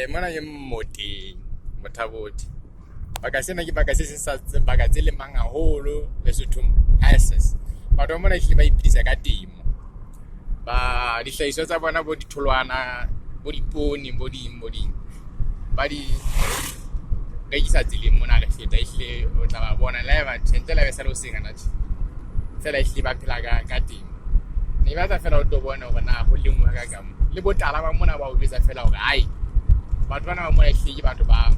Mona ke Moteng, Mothabothe. Baka sena ke baka se seng sa baka tse lemang haholo Lesothong. Batho ba mona ehlile ba iphedisa ka temo. Ba dihlahiswa tsa bona bo ditholwana, bo dipoone, bo ding bo ding. Ba di rekisa tseleng mona re feta ehlile o tla ba bona le haeba tjhe ntle le haeba e sale hoseng hana tjhe. Feela ehlile ba phela ka temo. Ne ke batla feela o tlo bona hore na ho lenngwa ka kang. Le botala ba mona ba o jwetsa feela hore hai batho bana ba mona ehlile ke batho ba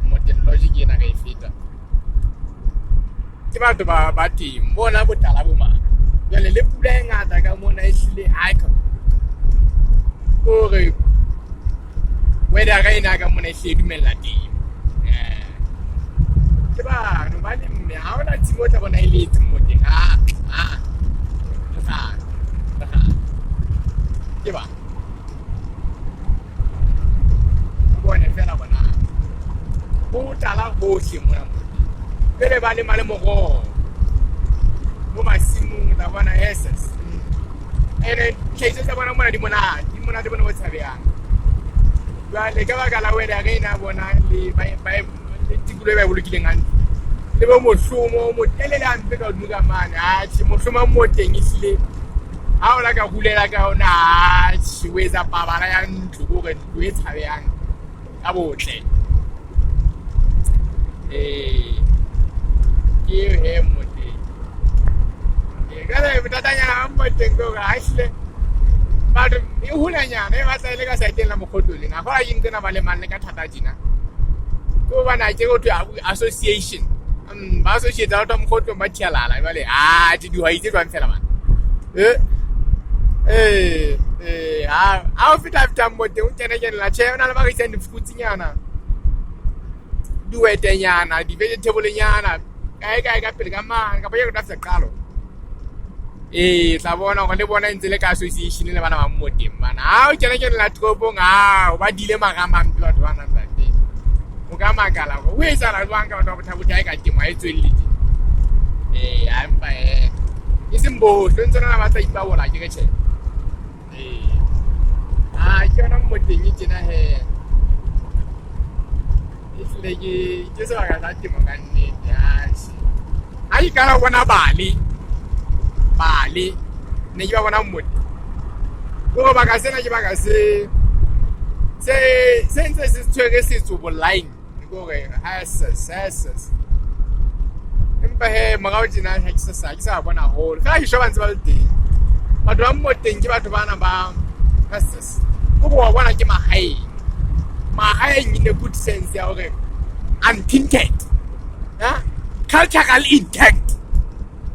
Moteng Lodge ke ena re e feta. Ke batho ba temo bona botala bo maka. Jwale le pula e ngata ka mona ehlile hai kore weather ena ka mona ehlile e dumella temo. Ke batho ba lemme ha hona tshimo o tla bona e letse Moteng ha ha le kgale le kgale. Ke ba o bone feela hore na ho tlala hohle mona Moteng. Pele ba lema le moroho mo masimong o tla bona yes. Ene tlhahiso tsa bona mona di monate, di monate bona bo tshabehang. Jwale ka baka la weather ena bona le le tikoloho e ba e bolokileng hantle. Le bo mohlomo o motelele hampe ka hodimo ka mane. Atjhe, mohlomo o mo teng ehlile ha o la ka hulela ka ona atjhe o etsa pabala ya ntlo ke hore ntlo e tshabehang ka botle. Ee, ke eo he Moteng. Ee, jwale bothatanyana ba Moteng ke hore ha ehlile batho e holanyana e batla e le ka saeteng la Mokgotlo lena. Ha ke nqena ba lemang le ka thata tjena. Ke hobane ha ke ho thwe association. Ba associate batho ba Mokgotlong ba thialala jwale atjhe dihwai tse jwang feela bana. Ha o feta feta Moteng o kena kenela tjhe ho na le ba rekisang di-fruits-nyana, dihwetenyana, di-vegetable-nyana kae kae ka pele ka mane kapa ke re tla fihla qalo. Ee, tla bona hore le bona e ntse le ka association le bana ba Moteng bana. Ha o kena kenela toropong ao ba dile marama hampe batho bana ntate. O ka makala hore ho etsahala jwang ka batho ba Botha-Bothe ha e ka temo ha e tswelle tje. Ee, ha empa e seng bohle ntse na ba tla ipabola akere tjhe. Ee. Ah, ke yona Moteng e tjena he. Ehlile ke sebaka sa temo ka nnete atjhe. Ha ke qala ho bona bale, bale ne ke ba bona Moteng. Ke hore baka sena ke baka se se se ntse se tshwere setso bolaeng ke hore ses. Empa he morao tjena ha ke sa ke sa bona haholo. Feela ke sure ba ntse ba le teng. Batho ba Moteng ke batho bana ba ses. Ke wa bona ke mahaeng. Mahaeng in a good sense ya hore untinted. Ha? Cultural intact.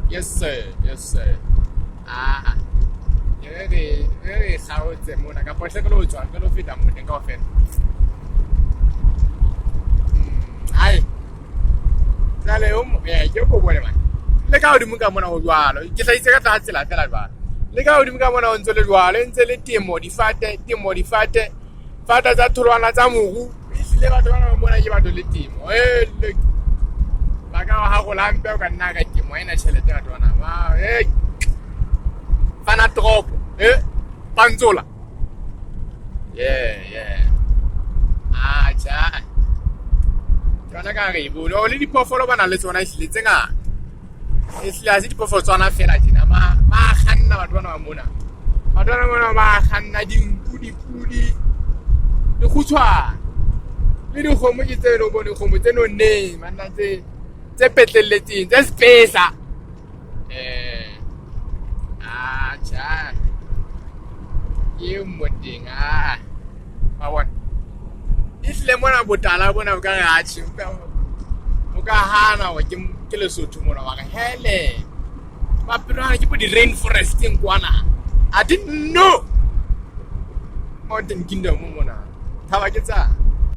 Yes sir, yes sir. Ah. Re re kgaotse mona kapa hle ke lo tswa ke lo feta Moteng kaofela. Hai. Jwale o ke ko bone man. Le ka hodimo ka mona ho jwalo. Ke hlahise ka tlasa tsela feela jwalo. Le ka hodimo ka mona ho ntse le jwalo, e ntse le temo, difate, temo, difate, fata tsa tholwana tsa moru. Ehlile batho bana ba mona ke batho le temo. Eh, ba ka harola hampe o ka nna ka temo ha ena tjhelete batho bana. Ba eh fana toropo, eh pantsola. Yeah, yeah. Ah, tja. Ke yona ka re e bone. Le diphoofolo ba nang le tsona ehlile tse ngata. Ehlile ha se diphoofolo tsona feela tjena. Ba kganna batho bana ba mona. Batho bana mona ba kganna dinku, dipudi, dikgutshwane. Le dikgomo ke tse o bone dikgomo tse nonneng, banna tse tse petlelletseng, tse sepesa. Ah, tja. Ke Moteng ah. Wa bona. Ehlile mona botala bona o ka re atjhe o ka hana hore ke Lesotho mona wa re hele. Maphelo ana ke bo di-rainforest-eng kwana. I didn't know. Mountain Kingdom mona. Thaba ke tsa.